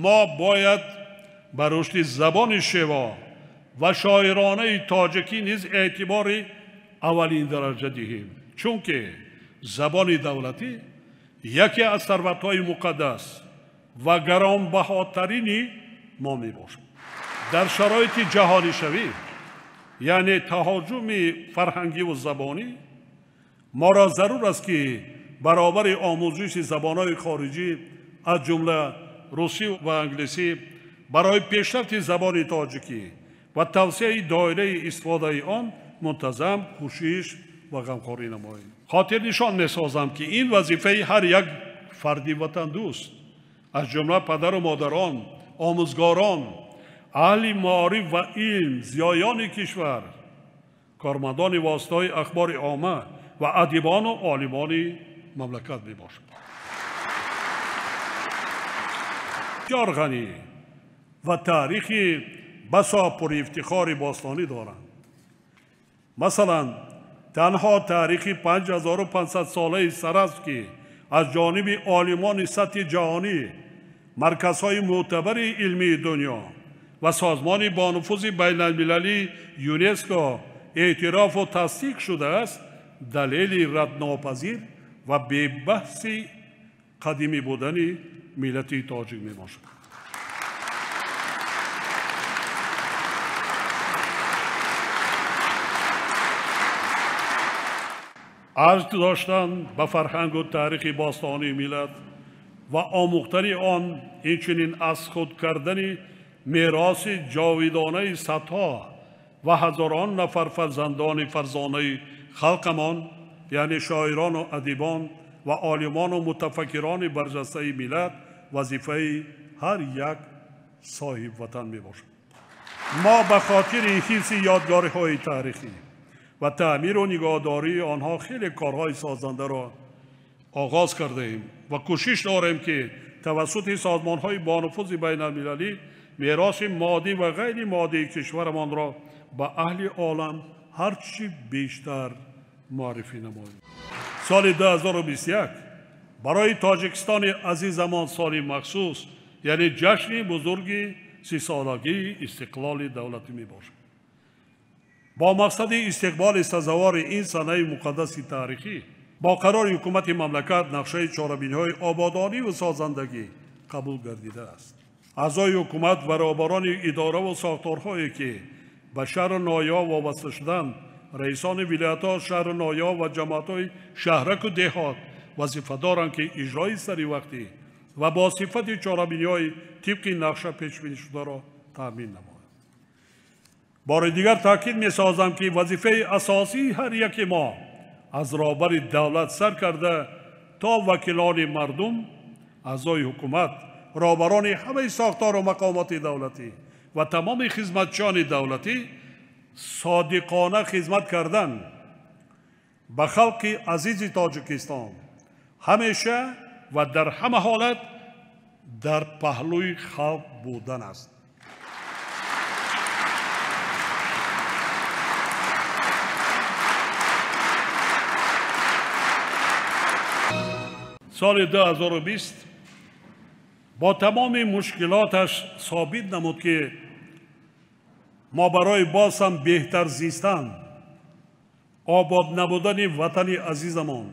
Мо бояд ба рушди забони шево ва шоиронаи тоҷикӣ низ эътибори аввалин дараҷа диҳем, чунки забони давлатӣ яке аз сарватҳои муқаддас ва гаронбаҳотарини мо мебошад. Дар шароити ҷаҳонишавӣ, яъне таҳоҷуми фарҳангиву забонӣ, моро зарур аст, ки баробари омӯзиши забонҳои хориҷӣ, аз ҷумла русӣ ва англисӣ, барои пешрафти забони тоҷикӣ ва тавсеаи доираи истифодаи он мунтазам кӯшиш ва ғамхорӣ намоем. Хотирнишон месозам, ки ин вазифаи ҳар як фарди ватандӯст, аз ҷумла падару модарон, омӯзгорон, аҳли маориф ва илм, зиёёни кишвар, кормандони воситаҳои ахбори омма ва адибону олимони мамлакат мебошад. Бисёр ғанӣ ва таърихи басо пурэфтихори бостонӣ доранд. Масалан, танҳо таърихи 5500-солаи Саразм, ки аз ҷониби олимони сатҳи ҷаҳонӣ, марказҳои мӯътабари илмии дунё ва созмони бонуфузи байналмилалии ЮНЕСКО эътирофу тасдиқ шудааст, далели раднопазир ва бебаҳси қадимӣ будани миллати тоҷик мебошад. Арҷ доштан ба фарҳангу таърихи бостонии миллат ва омӯхтани он, инчунин аз худ кардани мероси ҷовидонаи садҳо ва ҳазорон нафар фарзандони фарзонаи халқамон, яъне шоирону адибон ва олимону мутафаккирони барҷастаи миллат, вазифаи ҳар як соҳибватан мебошад. Мо ба хотири ҳифзи ёдгориҳои таърихӣ ва таъмиру нигоҳдории онҳо хеле корҳои созандаро оғоз кардаем ва кӯшиш дорем, ки тавассути созмонҳои бонуфузи байналмилалӣ мероси моддӣ ва ғайримоддии кишварамонро ба аҳли олам ҳарчи бештар муаррифӣ намоем. Соли 2021 барои Тоҷикистони азизамон соли махсус, яъне ҷашни бузурги 30-солагии истиқлоли давлатӣ мебошад. Бо мақсади истиқболи сазовори ин санаи муқаддаси таърихӣ бо қарори ҳукумати мамлакат нақшаи чорабиниҳои ободонӣ ва созандагӣ қабул гардидааст. Аъзои ҳукумат ва роҳбарони идораву сохторҳое, ки ба шаҳру ноҳияҳо вобаста шуданд, раисони вилоятҳо, шаҳру ноҳияҳо ва ҷамоатҳои шаҳраку деҳот вазифа доранд, ки иҷрои саривақтӣ ва бо сифати чорабиниҳои тибқи нақша пешбинишударо таъмин намоянд. Бори дигар таъкид месозам, ки вазифаи асосии ҳар яки мо аз роҳбари давлат сар карда то вакилони мардум, аъзои ҳукумат, роҳбарони ҳамаи сохтору мақомоти давлатӣ ва тамоми хизматчиёни давлатӣ содиқона хизмат кардан ба халқи азизи Тоҷикистон ҳамеша ва дар ҳама ҳолат дар паҳлӯи халқ будан аст. Соли 2020 бо тамоми мушкилоташ собит намуд, ки мо барои боз ҳам беҳтар зистан, обод намудани ватани азизамон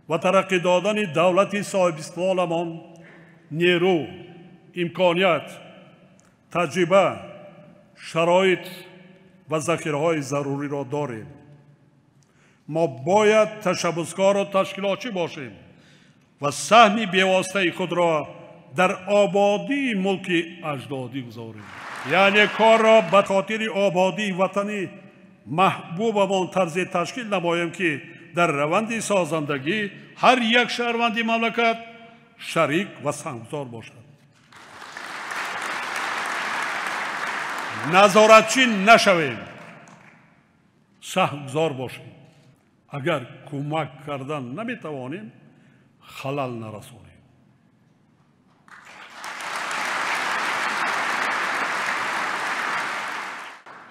ва тараққӣ додани давлати соҳибистиқлоламон нерӯ, имконият, таҷриба, шароит ва захираҳои заруриро дорем. Мо бояд ташаббускору ташкилотчӣ бошем ва саҳми бевоситаи худро дар ободии мулки аҷдодӣ гузорем. Яъне корро ба хотири ободии ватани маҳбубамон тарзе ташкил намоем, ки дар раванди созандагӣ ҳар як шаҳрванди мамлакат шарик ва саҳмгузор бошад. Назоратчӣ нашавем, саҳмгузор бошем. Агар кӯмак кардан наметавонем, халал нарасонем.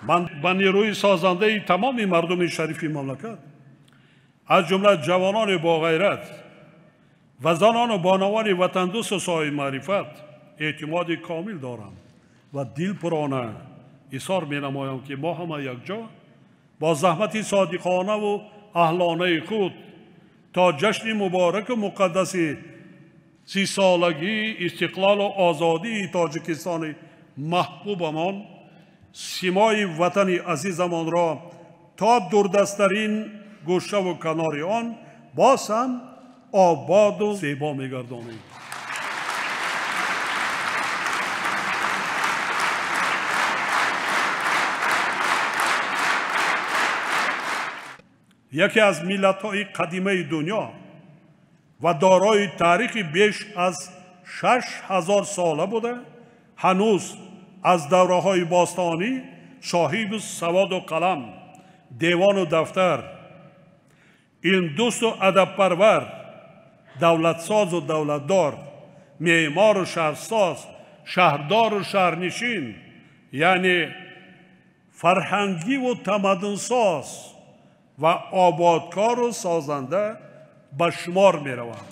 Ман ба нерӯи созандаи тамоми мардуми шарифи мамлакат, аз ҷумла ҷавонони боғайрат ва занону бонувони ватандӯсту соҳибмаърифат эътимоди комил дорам ва дилпурона изҳор менамоям, ки мо ҳама якҷо бо заҳмати содиқонаву аҳлонаи худ то ҷашни мубораку муқаддаси 30-солагии истиқлолу озодии Тоҷикистони маҳбубамон симои ватани азизамонро то дурдасттарин гӯшаву канори он боз ҳам ободу зебо мегардонем. Яке аз миллатҳои қадимаи дунё ва дорои таърихи беш аз 6000 сола буда, ҳанӯз аз давраҳои бостонӣ соҳиби саводу қалам, девону дафтар, илмдӯсту адабпарвар, давлатсозу давлатдор, меъмору шаҳрсоз, шаҳрдору шаҳрнишин, яъне фарҳангиву тамаддунсоз ва ободкору созанда ба шумор мераванд.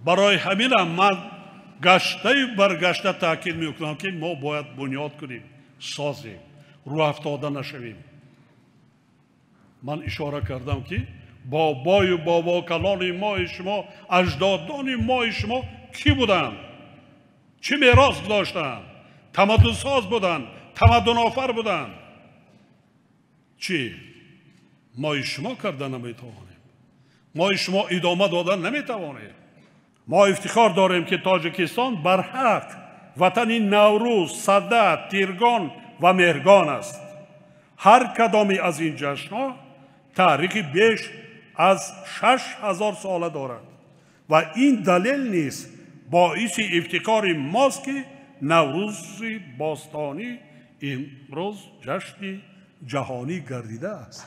Барои ҳаминам ман гаштаю баргашта таъкид мекунам, ки мо бояд бунёд кунем, созем, рӯҳафтода нашавем. Ман ишора кардам, ки бобою бобокалони мои шумо, аҷдодони мои шумо кӣ буданд, чӣ мерос гузоштанд, тамаддунсоз буданд, тамаддунофар буданд. Чӣ мои шумо карда наметавонем, мои шумо идома дода наметавонем. Мо ифтихор дорем, ки Тоҷикистон барҳақ ватани Наврӯз, Сада, Тиргон ва Меҳргон аст. Ҳар кадоме аз ин ҷашнҳо таърихи беш аз 6000 сола дорад ва ин далел низ боиси ифтихори мост, ки Наврӯзи бостонӣ имрӯз ҷашни ҷаҳонӣ гардидааст.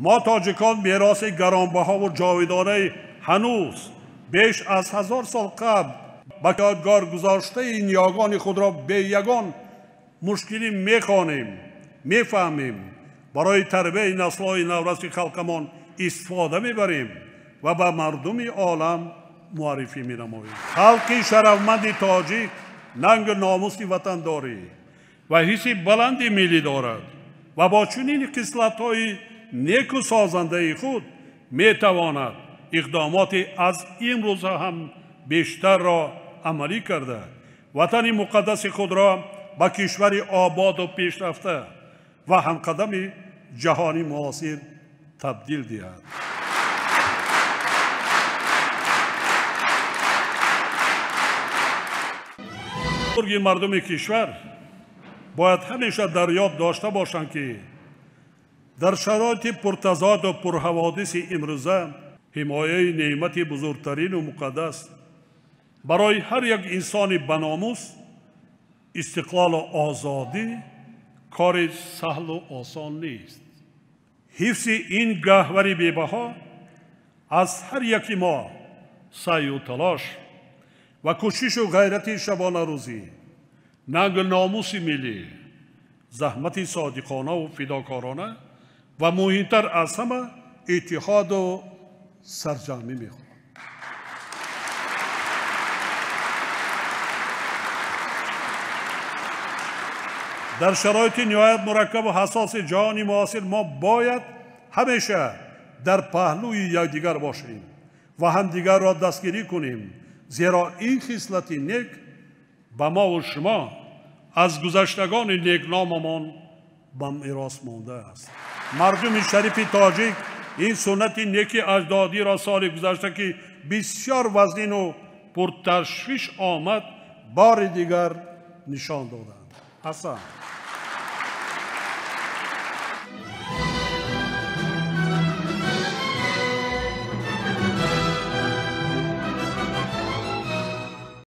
Мо тоҷикон мероси гаронбаҳову ҷовидонаи ҳанӯз беш аз 1000 сол қабл ба ёдгор гузоштаи ниёгони худро бе ягон мушкилӣ мехонем, мефаҳмем, барои тарбияи наслҳои навраси халқамон истифода мебарем ва ба мардуми олам муаррифӣ менамоем. Халқи шарафманди тоҷик нангу номуси ватандорӣ ва ҳисси баланди миллӣ дорад ва бо чунин хислатҳои неку созандаи худ метавонад иқдомоти аз имрӯза ҳам бештарро амалӣ карда, ватани муқаддаси худро ба кишвари ободу пешрафта ва ҳамқадами ҷаҳони муосир табдил диҳад. Бузурги мардуми кишвар бояд ҳамеша дар ёд дошта бошанд, ки дар шароити пуртазоду пурҳаводиси имрӯза ҳимояи неъмати бузургтарину муқаддас барои ҳар як инсони баномус истиқлолу озодӣ кори саҳлу осон нест. Ҳифзи ин гаҳвари бебаҳо аз ҳар яки мо саъю талош ва кӯшишу ғайрати шабонарӯзӣ, нангу номуси миллӣ, заҳмати содиқонаву фидокорона ва муҳимтар аз ҳама иттиҳоду сарҷамъӣ мехоҳад. Дар шароити ниҳоят мураккабу ҳассоси ҷаҳони муосир мо бояд ҳамеша дар паҳлӯи якдигар бошем ва ҳамдигарро дастгирӣ кунем, зеро ин хислати нек ба мову шумо аз гузаштагони некномамон ба мерос мондааст. Мардуми шарифи тоҷик ин суннати неки аҷдодиро соли гузашта, ки бисёр вазнину пурташвиш омад, бори дигар нишон доданд. Ҳасан.